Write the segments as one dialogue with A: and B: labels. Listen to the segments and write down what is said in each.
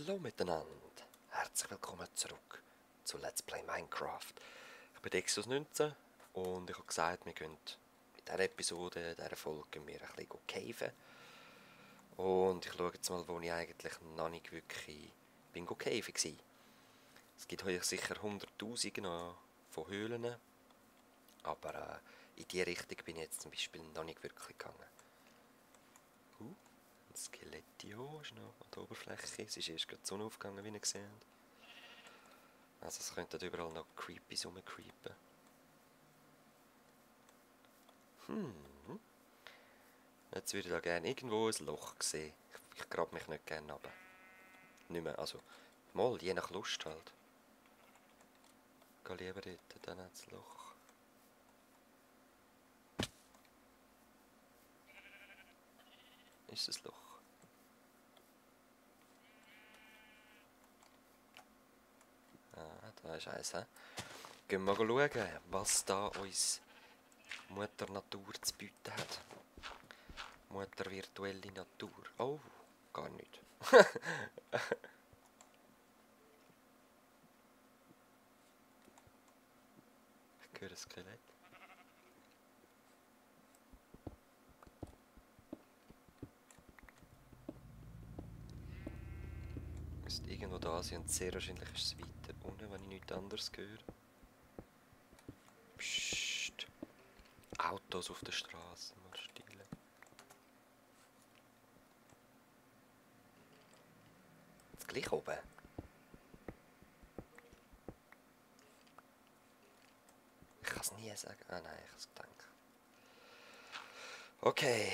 A: Hallo miteinander, herzlich willkommen zurück zu Let's Play Minecraft. Ich bin Dexus19 und ich habe gesagt, wir gehen in dieser Episode, in dieser Folge, ein bisschen caven. Und ich schaue jetzt mal, wo ich eigentlich noch nicht wirklich bin caven war. Es gibt heute sicher Hunderttausende von Höhlen, aber in diese Richtung bin ich jetzt zum Beispiel noch nicht wirklich gegangen. Ein Skelettio ist noch an der Oberfläche. Es ist erst gerade die Sonne aufgegangen, wie ihr gesehen habt. Also es könnten überall noch Creepies rumcreepen. Jetzt würde ich da gerne irgendwo ein Loch sehen. Ich grabe mich nicht gerne runter. Nicht mehr, also mal, je nach Lust halt. Ich gehe lieber dort, dann hat das Loch. Ist es ein Loch? Ah, da ist eins, he? Gehen wir mal schauen, was da uns Mutter Natur zu bieten hat. Mutter virtuelle Natur. Oh, gar nicht. Ich höre ein Skelett. Müsste irgendwo da sein und sehr wahrscheinlich ist es weiter unten, wenn ich nichts anderes höre. Psst. Autos auf der Straße, mal still. Jetzt gleich oben. Ich kann es nie sagen. Ah nein, ich habe es gedacht. Okay.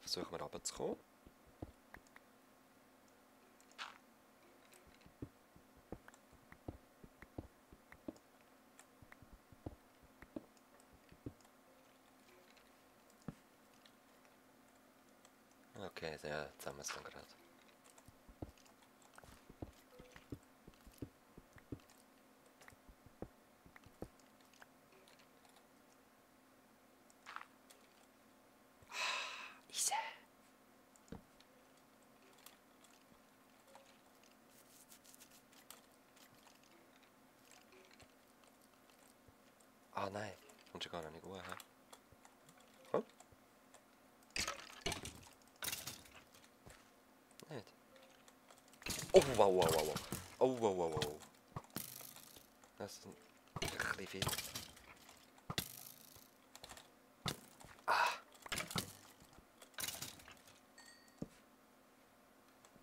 A: Versuchen wir runterzukommen. Okay, ja, jetzt haben wir es dann gerade. Easy. Ah nein, kommt schon gar noch nicht gut, hä? Komm. Nicht. Oh, wow, wow, wow, wow. Oh, wow, wow, wow. Das ist ein bisschen viel.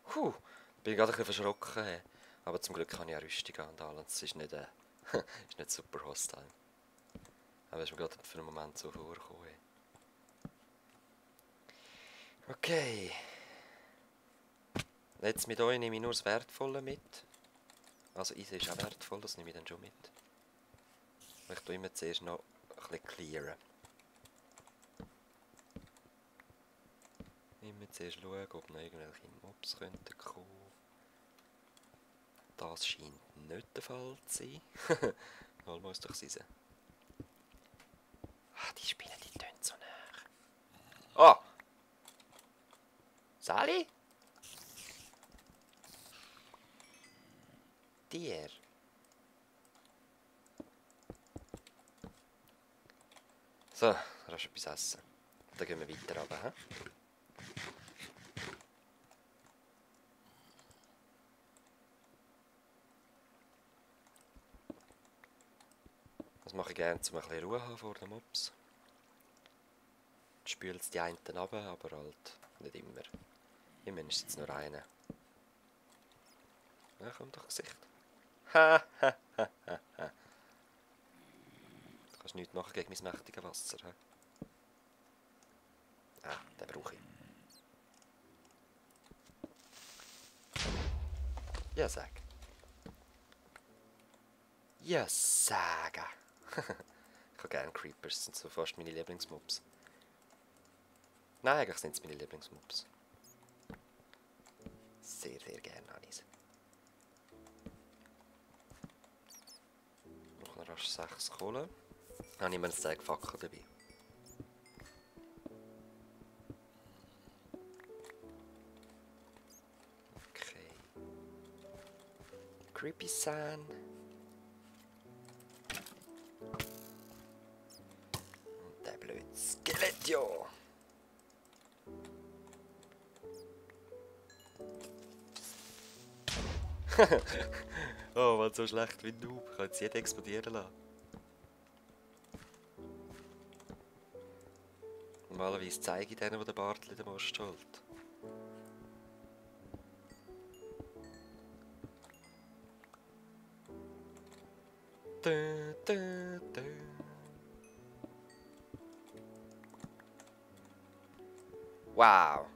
A: Puh, bin gerade ein bisschen verschrocken. Hey. Aber zum Glück habe ich eine Rüstung an und alles. Es ist nicht, ist nicht super hostile. Aber es ist mir gerade für einen Moment so vorgekommen. Hey. Okay. Jetzt mit euch nehme ich nur das Wertvolle mit. Also Eisen ist auch wertvoll, das nehme ich dann schon mit. Ich tue immer zuerst noch ein bisschen clearen. Immer zuerst schauen, ob noch irgendwelche Mobs könnten kommen. Das scheint nicht der Fall zu sein. Mal muss doch sein. Ah, die Spinnen, die tönen so nah. Ah! Sally? Tier. So, da hast du etwas essen. Dann gehen wir weiter runter. He? Das mache ich gerne, um ein bisschen Ruhe zu haben vor den Mobs. Spült es die einen runter, aber halt nicht immer. Immerhin ist es jetzt nur einer. Ja, kommt doch Gesicht. Ha, ha, ha, ha, ha. Du kannst nichts machen gegen mein mächtiges Wasser. He? Ah, den brauche ich. Ja, sag. Ja, sagen. Ich habe gerne Creepers, das sind so fast meine Lieblingsmobs. Nein, eigentlich sind es meine Lieblingsmobs. Sehr, sehr gerne, Anis. Noch rasch 6 Kohle. Dann habe ich mir ein Steak Fackel dabei. creepy sein. Und der blöde Skelett, ja. Oh, was so schlecht wie ein Noob. Ich kann jetzt jeden explodieren lassen. Normalerweise zeige ich denen, die den Bartl in den Most holt. Wow!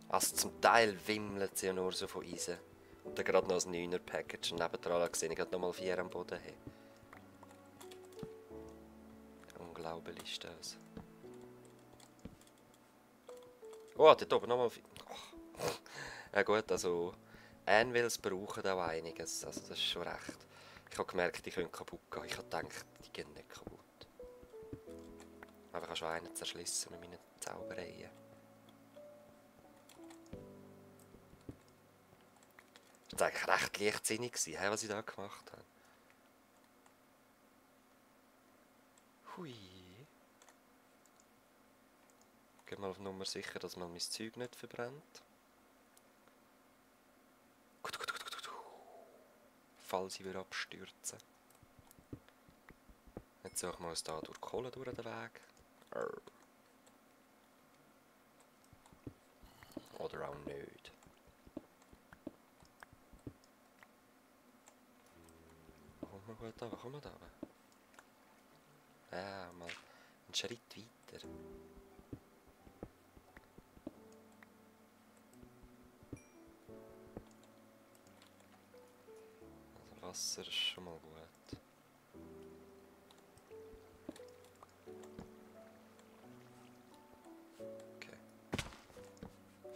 A: Also zum Teil wimmelt sie ja nur so von Eisen. Und dann gerade noch ein 9er-Package. Und nebendran gesehen, ich gerade nochmal 4 am Boden habe. Unglaublich ist das. Oh, dort oben nochmal 4. Oh. Ja gut, also Anvils brauchen auch einiges. Also das ist schon recht. Ich habe gemerkt, die können kaputt gehen. Ich habe gedacht, die gehen nicht kaputt. Aber ich habe schon einen zerschlissen mit meinen Zaubereien. Das war eigentlich recht leichtsinnig, was ich da gemacht habe. Hui. Ich gehe mal auf Nummer sicher, dass man mein Zeug nicht verbrennt. Falls sie wieder abstürzen. Jetzt suchen wir uns hier durch die Kohle durch den Weg. Oder auch nicht. Kommt man gut runter? Kommt man da runter? Ja, mal einen Schritt weiter. Also Wasser ist schon mal gut. Okay.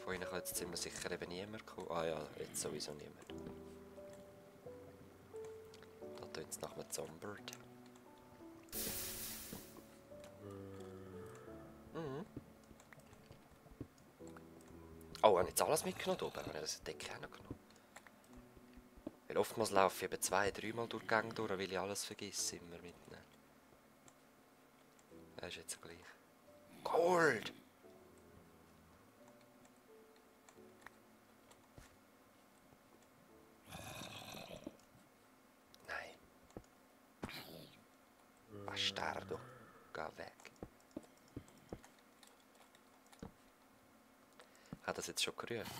A: Von ihnen kann jetzt ziemlich sicher eben niemand kommen. Ah ja, jetzt sowieso niemand. Da tut es nach einem Zombird. Mhm. Oh, habe ich jetzt alles mitgenommen oben? Habe ich das Decke auch noch genommen? Weil oftmals laufe ich eben 2-3 Mal durch die Gänge durch, weil ich alles vergesse immer mitnehmen. Das ist jetzt gleich. Gold! Nein. Bastardo. Geh weg. Hat das jetzt schon gerufen?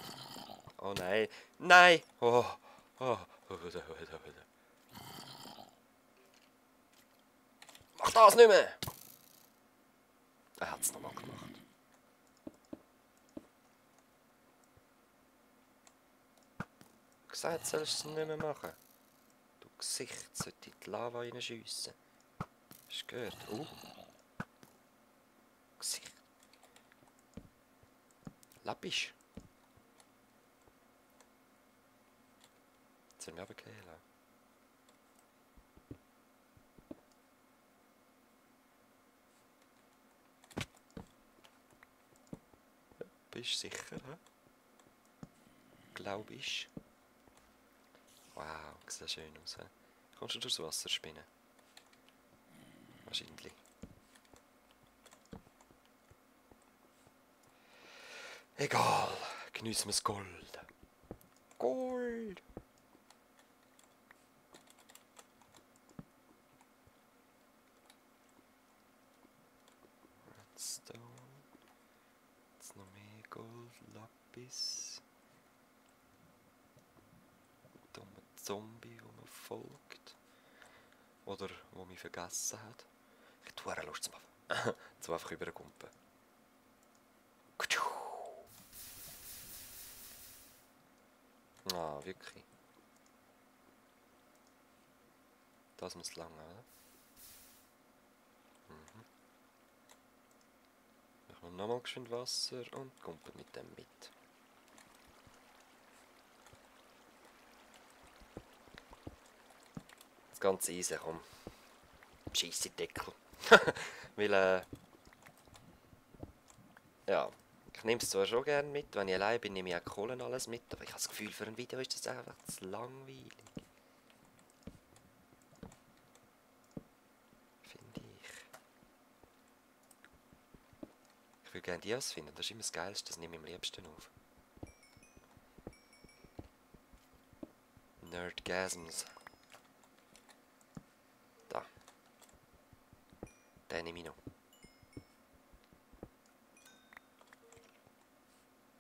A: Oh nein. Nein! Oh! Oh! Mach das nicht mehr! Er hat es nochmal gemacht. Gesagt, sollst du es nicht mehr machen. Du Gesicht sollte in die Lava reinschiessen. Hast du gehört? Gesicht. Lappisch. Jetzt sind wir aber gehen lassen. Bist du sicher, hä? Glaub ich. Wow, sieht schön aus. He? Kommst du durchs Wasser spinnen? Wahrscheinlich. Egal, geniessen wir das Gold. Gold! Redstone. Jetzt noch mehr Gold, Lapis. Dummer Zombie, der mir folgt. Oder der mich vergessen hat. Ich tue eine Lust zum einfach rüberkumpen. Ah, wirklich. Das muss lang, oder? Mhm. Machen wir nochmal geschwind Wasser und kumpen mit dem mit. Das ganze Eisen, komm. Scheisse Deckel. Weil, ja, Ich nehme es zwar schon gerne mit, wenn ich allein bin, nehme ich auch Kohle und alles mit, aber ich habe das Gefühl, für ein Video ist das einfach zu langweilig. Finde ich. Ich würde gerne Dias finden, das ist immer das Geilste, das nehme ich am liebsten auf. Nerdgasms. Da. Den nehme ich noch.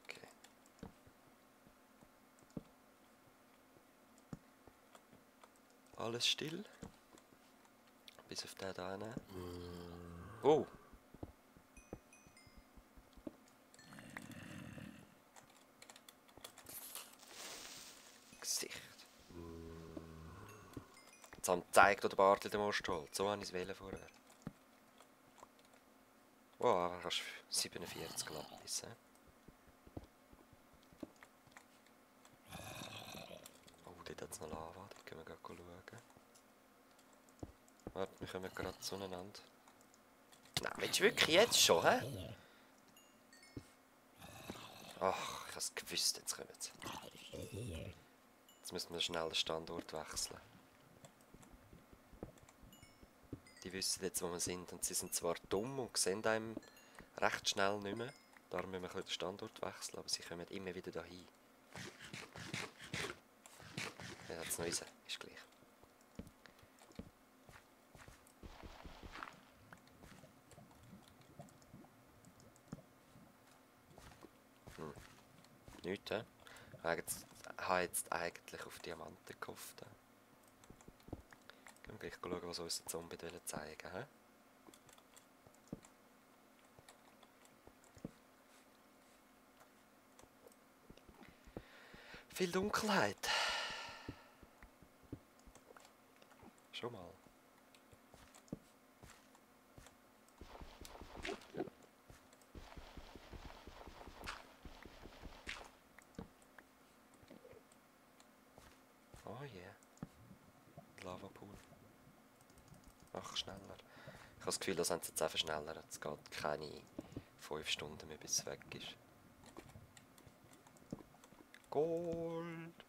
A: Okay. Alles still. Bis auf den da hinten. Oh! Gesicht. Jetzt haben gezeigt, wo der Bartel den Most holt. So habe ich es wählen vorher. Wow, aber hast 47 Lappis, Oh, dort hat es noch Lava, da können wir gleich schauen. Warte, wir kommen gerade zueinander. Nein, willst du wirklich jetzt schon, hä? Ach, ich hab's gewusst, jetzt kommen sie. Jetzt müssen wir schnell den Standort wechseln. Die wissen jetzt, wo wir sind, und sie sind zwar dumm und sehen einem recht schnell nicht mehr. Darum müssen wir den Standort wechseln, aber sie kommen immer wieder dahin. Ja, jetzt noch ist gleich. Nichts, hä? Ich habe jetzt eigentlich auf Diamanten gehofft. Gehen wir gleich schauen, was uns der Zombie zeigen will. Viel Dunkelheit. Schon mal. Oh yeah. Lavapool. Ach, schneller. Ich habe das Gefühl, das haben sie jetzt einfach schneller. Es geht keine 5 Stunden mehr, bis es weg ist. Gold!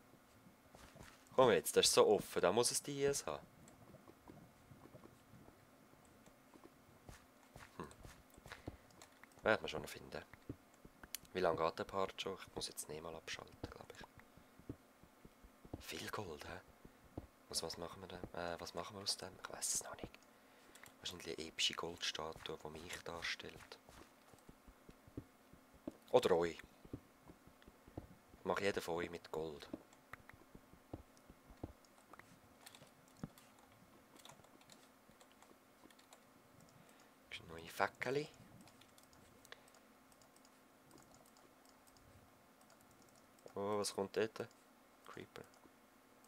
A: Komm jetzt, das ist so offen, da muss es Dias haben. Werden wir schon noch finden. Wie lange geht der Part schon? Ich muss jetzt nicht mal abschalten, glaube ich. Viel Gold, hä? Was machen wir denn? Was machen wir aus dem? Ich weiß es noch nicht. Wahrscheinlich eine epische Goldstatue, die mich darstellt. Oder euch. Ich mache jeden von euch mit Gold. Neue Fäckeli. Oh, was kommt dort? Creeper.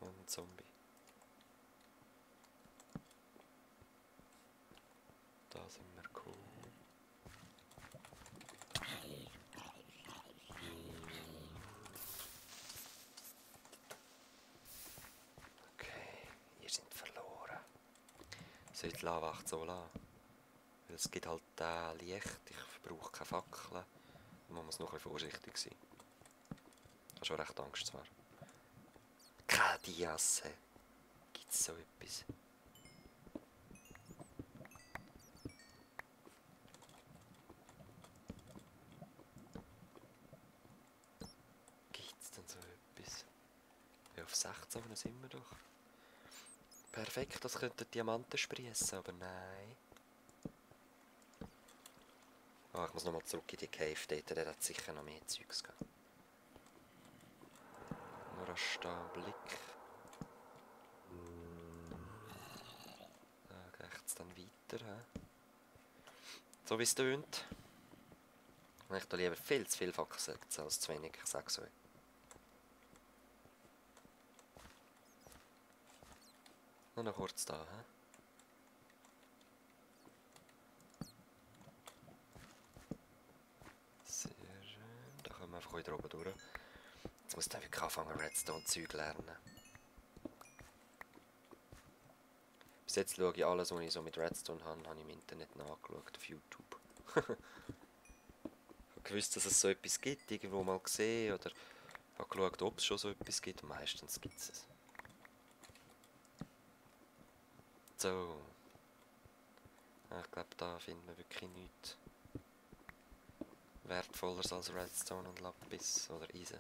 A: Und ein Zombie. Da sind wir cool. Okay, ihr seid verloren. Sollte die Lava echt so lassen. Weil es gibt halt Licht, ich verbrauche keine Fackeln. Man muss noch ein bisschen vorsichtig sein. Ich habe schon recht Angst zwar. Keine Diasse. Gibt es so etwas? Gibt es denn so etwas? Ja, auf 16 sind wir doch. Perfekt, das könnten Diamanten sprießen, aber nein. Ah, ich muss nochmal zurück in die Cave, dort, der hat sicher noch mehr Zeugs gehabt. Nur hast du da einen Blick. Da geht es dann weiter. He? So wie es tönt. Ich da lieber viel zu viel Fackeln setzen als zu wenig, ich sag's euch. Nur noch kurz da. He? Sehr schön. Da kommen wir einfach wieder oben durch. Jetzt muss ich wirklich anfangen, Redstone-Zeug lernen. Bis jetzt schaue ich alles, was ich so mit Redstone habe ich im Internet nachgeschaut, auf YouTube. Ich habe gewusst, dass es so etwas gibt, irgendwo mal gesehen oder habe geschaut, ob es schon so etwas gibt. Und meistens gibt es es. So. Ich glaube, da finden wir wirklich nichts wertvolleres als Redstone und Lapis oder Eisen.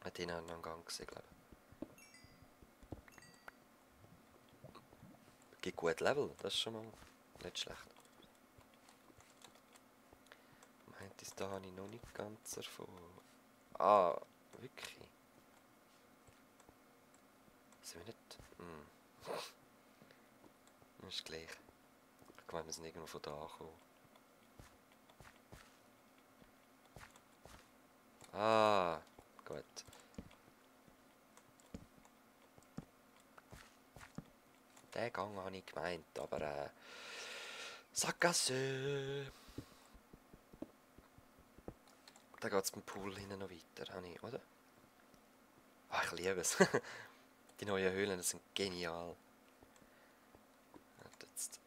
A: Hat ihn auch noch einen Gang gesehen, glaube ich. Gibt gut Level, das ist schon mal nicht schlecht. Meint es, da habe ich noch nicht ganz erfahren. Ah, wirklich? Sind wir nicht? Ist gleich. Ich meine, wir sind irgendwo von da angekommen. Ah, gut. Den Gang habe ich gemeint, aber Sackgasse! Da geht es beim Pool hinten noch weiter, habe ich, oder? Ah, ich liebe es. Die neuen Höhlen sind genial. Jetzt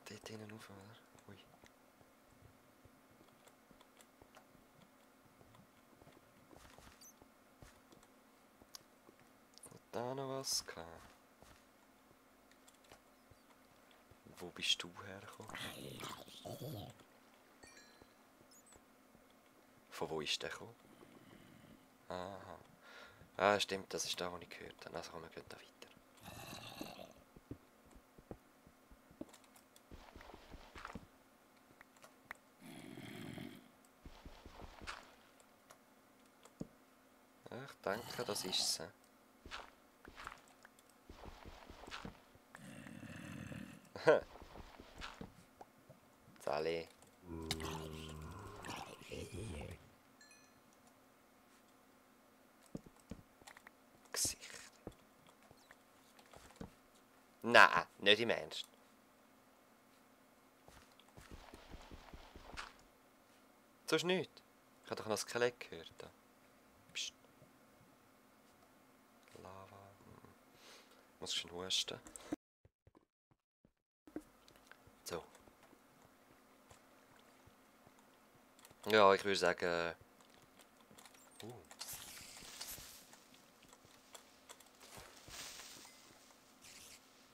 A: dort hinten rauf, oder? Ui. Und da noch was gehabt. Wo bist du hergekommen? Von wo ist der gekommen? Aha. Ah, stimmt, das ist da, wo ich gehört habe. Also, wir gehen da weiter. Ja, ich denke, das ist es. Sally. Gesicht. Nein, nicht im Ernst. So ist nichts. Ich habe doch noch ein Skelett gehört. Da. Psst. Lava. Muss schon husten. So. Ja, ich würde sagen...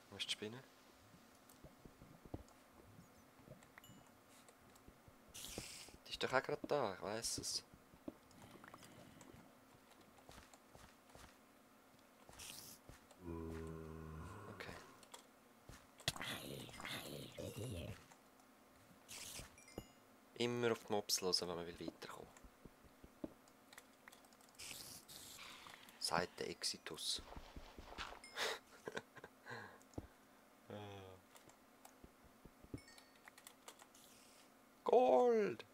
A: Wo ist die Spinne? Die ist doch auch gerade da, ich weiss es. Okay. Immer auf die Mobs hören, wenn man weiterkommen will. Seite Exitus. Gold!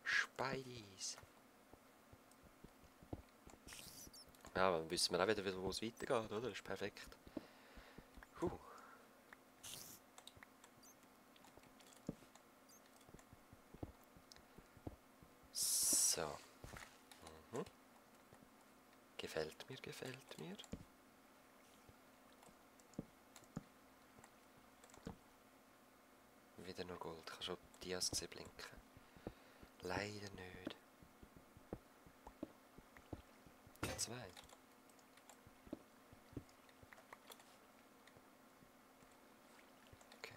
A: Spideys. Ja, dann wissen wir auch wieder, wo es weitergeht, oder? Das ist perfekt. So. Gefällt mir, gefällt mir. Wieder nur Gold. Ich habe schon Dias gesehen blinken. Leider nicht. 2. Okay.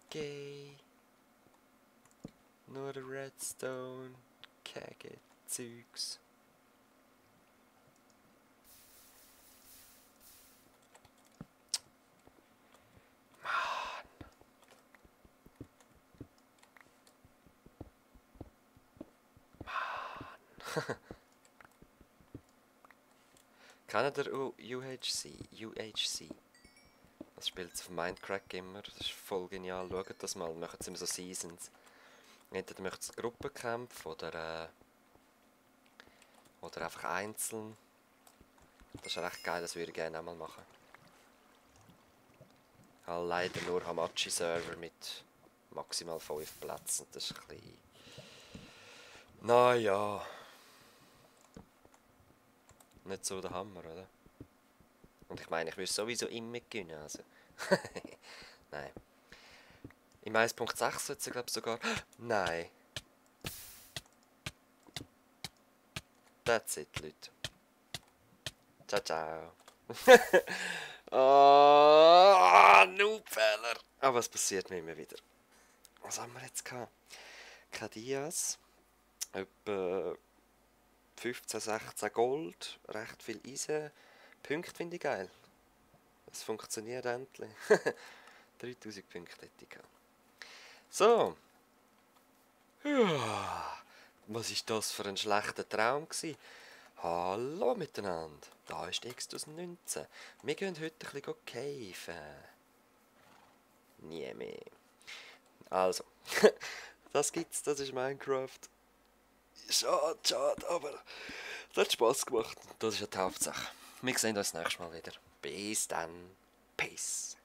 A: Okay. Nur der Redstone. Kacke Zeugs. Kennt ihr UHC? UHC. Das spielt auf Minecraft immer. Das ist voll genial. Schaut das mal. Machen sie immer so Seasons. Entweder möchten sie Gruppenkämpfe oder einfach einzeln. Das ist recht geil. Das würde ich gerne auch mal machen. Halt leider nur Hamachi-Server mit maximal 5 Plätzen. Das ist ein bisschen... Naja... nicht so der Hammer, oder? Und ich meine, ich will sowieso immer gewinnen, also. Nein. Im 1.6 wird es, glaube ich, sogar... Nein. That's it, Leute. Ciao, ciao. Oh, Noobfehler. Aber es passiert mir immer wieder. Was haben wir jetzt gehabt? Kein Dias. Etwa 15, 16 Gold. Recht viel Eisen. Punkte finde ich geil. Es funktioniert endlich. 3000 Punkte hätte ich gehabt. So. Was ist das für ein schlechter Traum gewesen? Hallo miteinander. Da ist Extus 19. Wir gehen heute ein bisschen caven. Nie mehr. Also, das gibt's, das ist Minecraft. Schade, schade, aber das hat Spass gemacht. Das ist ja die Hauptsache. Wir sehen uns nächstes Mal wieder. Bis dann. Peace.